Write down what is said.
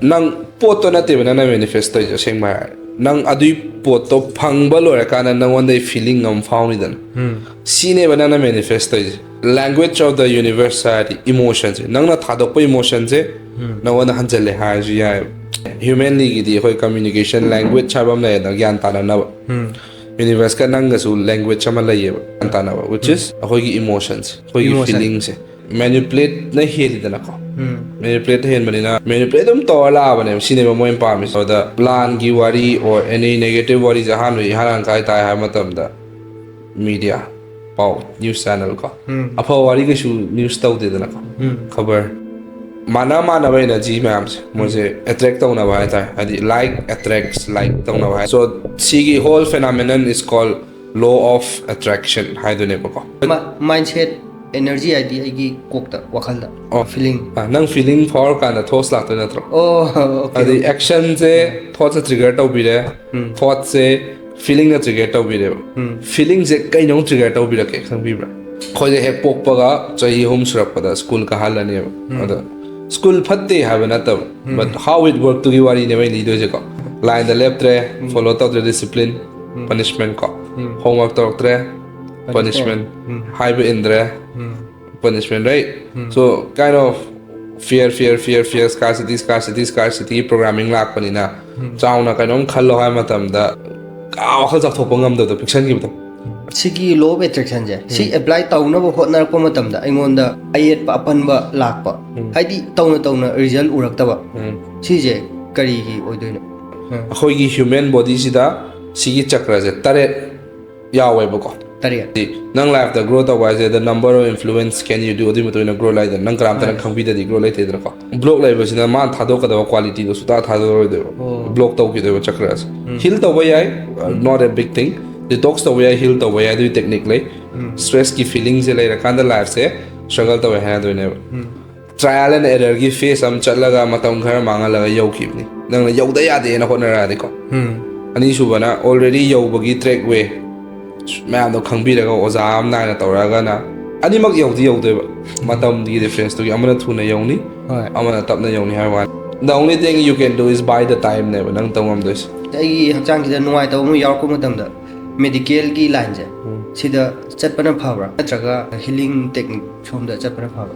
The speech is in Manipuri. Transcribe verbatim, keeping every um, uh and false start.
ꯅꯪ ꯄꯣꯠꯇꯣ ꯅꯠꯇꯦꯕ ꯅꯪꯅ ꯃꯦꯅꯤꯐꯦꯁ ꯇꯧꯔꯤꯁꯦ, ꯑꯁꯦꯡꯕ ꯍꯥꯏꯔꯗꯤ ꯅꯪ ꯑꯗꯨꯏ ꯄꯣꯠꯇꯣ ꯐꯪꯕ ꯂꯣꯏꯔꯀꯥꯟꯗ ꯅꯪꯉꯣꯟꯗ ꯐꯤꯂꯤꯡ ꯑꯃ ꯐꯥꯎꯅꯤꯗꯅ꯫ ꯁꯤꯅꯦꯕ ꯅꯪꯅ ꯃꯦꯅꯤꯐꯦꯁ ꯇꯧꯔꯤꯁꯦ꯫ Language of the universe ꯍꯥꯏꯔꯗꯤ ꯏꯃꯣꯁꯟꯁꯦ, ꯅꯪꯅ ꯊꯥꯗꯣꯛꯄ ꯏꯃꯣꯁꯟꯁꯦ ꯅꯪꯉꯣꯟꯗ ꯍꯟꯖꯜꯂꯦ ꯍꯥꯏꯔꯁꯨ ꯌꯥꯏꯑꯕ꯫ ꯍ꯭ꯌꯨꯃꯦꯟꯂꯤꯒꯤꯗꯤ ꯑꯩꯈꯣꯏ ꯀꯝꯃ꯭ꯌꯨꯅꯤꯀꯦꯁꯟ ꯂꯦꯡꯒ꯭ꯋꯦꯖ ꯍꯥꯏꯕ ꯑꯃ ꯂꯩꯌꯦꯅ, ꯒ꯭ꯌꯥꯟ ꯇꯥꯅꯅꯕ꯫ ꯌꯨꯅꯤꯚꯔꯁꯀ ꯅꯪꯒꯁꯨ ꯂꯦꯡꯒ꯭ꯋꯦꯖ ꯑꯃ ꯂꯩꯌꯦꯕ, ꯒ꯭ꯌꯥꯟ ꯇꯥꯅꯕ, which is ꯑꯩꯈꯣꯏꯒꯤ ꯏꯃꯣꯁꯟꯁꯦ, ꯑꯩꯈꯣꯏꯒꯤ ꯐꯤꯂꯤꯡꯁꯦ꯫ ꯃꯦꯅꯤꯄꯨꯂꯦꯠꯅ ꯍꯦꯜꯂꯤꯗꯅꯀꯣ꯫ ꯃꯦꯅꯤꯄꯨꯂꯦꯠ ꯍꯦꯟꯕꯅꯤꯅ ꯃꯦꯅꯤꯄꯨꯂꯦꯠ ꯑꯗꯨꯝ ꯇꯧꯔ ꯂꯥꯛꯑꯕꯅꯦꯕ꯫ ꯁꯤꯅꯦꯕ ꯃꯣꯏꯅ ꯄꯥꯝꯃꯤꯁꯦ꯫ ꯑꯗ ꯂꯥꯟꯒꯤ ꯋꯥꯔꯤ or any negative ꯋꯥꯔꯤꯁꯦ ꯑꯍꯥꯟꯕ ꯏꯍꯥꯟ ꯍꯥꯟ ꯀꯥꯏ ꯇꯥꯏ ꯍꯥꯏꯕ ꯃꯇꯝꯗ ꯃꯤꯗꯤꯌꯥ, ꯄꯥꯎ, ꯅ꯭ꯌꯨꯁ ꯆꯦꯅꯦꯜ ꯀꯣ꯫ ꯑꯐꯕ ꯋꯥꯔꯤ ꯀꯩꯁꯨ ꯅ꯭ꯌꯨꯁ ꯇꯧꯗꯦꯗꯅꯀꯣ꯫ ꯈꯕꯔ ꯃꯥꯟꯅ ꯃꯥꯟꯅꯕ ꯑꯦꯅꯔꯖꯤ ꯃꯌꯥꯝꯁꯦ ꯃꯣꯏꯁꯦ ꯑꯦꯇ꯭ꯔꯦꯛ ꯇꯧꯅꯕ ꯍꯥꯏꯇꯥꯔꯦ, ꯍꯥꯏꯗꯤ like attracts like ꯇꯧꯅꯕ ꯍꯥꯏ꯫ So ꯁꯤꯒꯤ whole phenomenon is called law of attraction ꯍꯥꯏꯗꯨꯅꯦꯕꯀꯣ꯫ ꯃꯥꯏꯟꯁꯦꯠ, ꯑꯦꯅꯔꯖꯤ ꯍꯥꯏꯗꯤ ꯑꯩꯒꯤ ꯀꯣꯛꯇ, ꯋꯥꯈꯜꯗ, ꯑꯣ꯫ ꯐꯤꯂꯤꯡ꯫ ꯑ, ꯅꯪ ꯐꯤꯂꯤꯡ ꯐꯥꯎꯔꯀꯥꯟꯗ ꯊꯣꯠꯁ ꯂꯥꯛꯇꯣꯏ ꯅꯠꯇ꯭ꯔꯣ? ꯑꯣ, okay, ꯑꯗꯩ okay. ꯑꯦꯛꯁꯟꯁꯦ ꯊꯣꯠꯁꯦ ꯇ꯭ꯔꯤꯒꯔ ꯇꯧꯕꯤꯔꯦ, ꯊꯣꯠꯁꯦ ꯐꯤꯂꯤꯡꯅ ꯇ꯭ꯔꯤꯒꯔ ꯇꯧꯕꯤꯔꯦꯕ꯫ ꯐꯤꯂꯤꯡꯁꯦ ꯀꯩꯅꯣ ꯇ꯭ꯔꯤꯒꯔ ꯇꯧꯕꯤꯔꯛꯀꯦ ꯈꯪꯕꯤꯕ꯭ꯔꯥ? ꯑꯩꯈꯣꯏꯁꯦ ꯍꯦꯛ ꯄꯣꯛꯄꯒ ꯆꯍꯤ ꯑꯍꯨꯝ ꯁꯨꯔꯛꯄꯗ ꯁ꯭ꯀꯨꯜ ꯀꯥꯍꯜꯂꯅꯦꯕ꯫ ꯑꯗ ꯁ꯭ꯀꯨꯜ ꯐꯠꯇꯦ ꯍꯥꯏꯕ ꯅꯠꯇꯕ, but how it work ꯇꯨꯒꯤ ꯋꯥꯔꯤꯅꯦꯕ ꯑꯩꯅ ꯂꯤꯗꯣꯏꯁꯦꯀꯣ꯫ ꯂꯥꯏꯟꯗ ꯂꯦꯞꯇ꯭ꯔꯦ, ꯐꯣꯂꯣ ꯇꯧꯗ꯭ꯔꯦ ꯗꯤꯁꯤꯄ꯭ꯂꯤꯟ, ꯄꯅꯤꯁꯃꯦꯟ ꯀꯣ꯫ ꯍꯣꯝꯋꯔꯛ ꯇꯧꯔꯛꯇ꯭ꯔꯦ, ꯄꯅꯤꯁꯃꯦꯟ꯫ ꯍꯥꯏꯕ ꯏꯟꯗ꯭ꯔꯦ, punishment, right? So kind of fear, fear, fear, fear, scarcity, scarcity, scarcity programming ꯂꯥꯛꯄꯅꯤꯅ ꯆꯥꯎꯅ ꯀꯩꯅꯣꯝ ꯈꯜꯂꯣ ꯍꯥꯏꯕ ꯃꯇꯝꯗ ꯀꯥ ꯋꯥꯈꯜ ꯆꯥꯎꯊꯣꯛꯄ ꯉꯝꯗꯕꯗꯣ, ꯄꯤꯛꯁꯟꯈꯤꯕꯗꯣ꯫ ꯁꯤꯒꯤ law of attraction ꯁꯦ ꯁꯤ ꯑꯦꯄ꯭ꯂꯥꯏ ꯇꯧꯅꯕ ꯍꯣꯠꯅꯔꯛꯄ ꯃꯇꯝꯗ ꯑꯩꯉꯣꯟꯗ ꯑꯌꯦꯠꯄ ꯑꯄꯟꯕ ꯂꯥꯛꯄ, ꯍꯥꯏꯗꯤ ꯇꯧꯅ ꯇꯧꯅ ꯔꯤꯖꯜ ꯎꯔꯛꯇꯕ, ꯁꯤꯁꯦ ꯀꯔꯤꯒꯤ ꯑꯣꯏꯗꯣꯏꯅꯣ? ꯑꯩꯈꯣꯏꯒꯤ ꯍ꯭ꯌꯨꯃꯦꯟ ꯕꯣꯗꯤꯁꯤꯗ ꯁꯤꯒꯤ ꯆꯀ꯭ꯔꯁꯦ ꯇꯔꯦꯠ ꯌꯥꯎꯋꯦꯕꯀꯣ꯫ ꯇꯔꯦꯠ꯫ ꯍꯥꯏꯗꯤ ꯅꯪ ꯂꯥꯏꯐꯇ ꯒ꯭ꯔꯣ ꯇꯧꯕ ꯍꯥꯏꯁꯦ, the number of influence can you do, ꯑꯗꯨꯒꯤ ꯃꯇꯨꯡ ꯏꯟꯅ ꯒ꯭ꯔꯣ ꯂꯩꯗꯅ, ꯅꯪ ꯀꯅꯥꯝꯇꯅ ꯈꯪꯕꯤꯗꯗꯤ ꯒ꯭ꯔꯣ ꯂꯩꯇꯦꯗꯅꯀꯣ꯫ ꯕ꯭ꯂꯣꯛ ꯂꯩꯕꯁꯤꯅ ꯃꯥꯅ ꯊꯥꯗꯣꯛꯀꯗꯕ ꯀ꯭ꯋꯥꯂꯤꯇꯤꯗꯣ ꯁꯨꯡꯊꯥ ꯊꯥꯗꯣꯔꯣꯏꯗꯣꯏꯕ꯫ ꯕ꯭ꯂꯣꯛ ꯇꯧꯈꯤꯗꯣꯏꯕ ꯆꯀ꯭ꯔꯁꯦ꯫ ꯍꯤꯜ ꯇꯧꯕ ꯌꯥꯏ, not a big thing. Detox ꯇꯧꯕ ꯌꯥꯏ, ꯍꯤꯜ ꯇꯧꯕ ꯌꯥꯏ, ꯑꯗꯨꯒꯤ ꯇꯦꯛꯅꯤꯛ ꯂꯩ꯫ ꯁ꯭ꯇ꯭ꯔꯦꯁꯀꯤ ꯐꯤꯂꯤꯡꯁꯦ ꯂꯩꯔꯀꯥꯟꯗ ꯂꯥꯏꯐꯁꯦ ꯁ꯭ꯇ꯭ꯔꯒꯜ ꯇꯧꯋꯦ ꯍꯥꯏꯅꯗꯣꯏꯅꯦꯕ꯫ ꯇ꯭ꯔꯥꯏꯌꯦꯜ ꯑꯦꯟ ꯑꯦꯔꯔꯒꯤ ꯐꯦꯁ ꯑꯃ ꯆꯠꯂꯒ ꯃꯇꯝ ꯈꯔ ꯃꯥꯡꯍꯜꯂꯒ ꯌꯧꯈꯤꯕꯅꯤ꯫ ꯅꯪꯅ ꯌꯧꯗ ꯌꯥꯗꯦꯅ ꯍꯣꯠꯅꯔꯛꯑꯗꯤꯀꯣ꯫ ꯑꯅꯤꯁꯨꯕꯅ already ꯌꯧꯕꯒꯤ ꯇ꯭ꯔꯦꯛ ꯋꯦ ꯃꯌꯥꯝꯗꯣ ꯈꯪꯕꯤꯔꯒ ꯑꯣꯖꯥ ꯑꯃ ꯅꯥꯏꯅ ꯇꯧꯔꯛꯑꯒꯅ ꯑꯅꯤꯃꯛ ꯌꯧꯗꯤ ꯌꯧꯗꯣꯏꯕ꯫ ꯃꯇꯝꯒꯤ ꯗꯤꯐ꯭ꯔꯦꯟꯁꯇꯨꯒꯤ ꯑꯃꯅ ꯊꯨꯅ ꯌꯧꯅꯤ, ꯍꯣꯏ꯫ ꯑꯃꯅ ꯇꯞꯅ ꯌꯧꯅꯤ ꯍꯥꯏꯕ ꯋꯥꯅꯤ꯫ The only thing you can do is buy the time ꯅꯦꯕ ꯅꯪ ꯇꯧ ꯉꯝꯗꯣꯏꯁꯦ꯫ ꯑꯩꯒꯤ ꯍꯛꯆꯥꯡꯁꯤꯗ ꯅꯨꯡꯉꯥꯏꯇꯕ ꯑꯃ ꯌꯥꯎꯔꯛꯄ ꯃꯇꯝꯗ medical ꯒꯤ line ꯁꯦ ꯁꯤꯗ ꯆꯠꯄꯅ ꯐꯕ꯭ꯔꯥ ꯅꯠꯇ꯭ꯔꯒ healing technique ꯁꯣꯝꯗ ꯆꯠꯄꯅ ꯐꯕ꯭ꯔꯥ?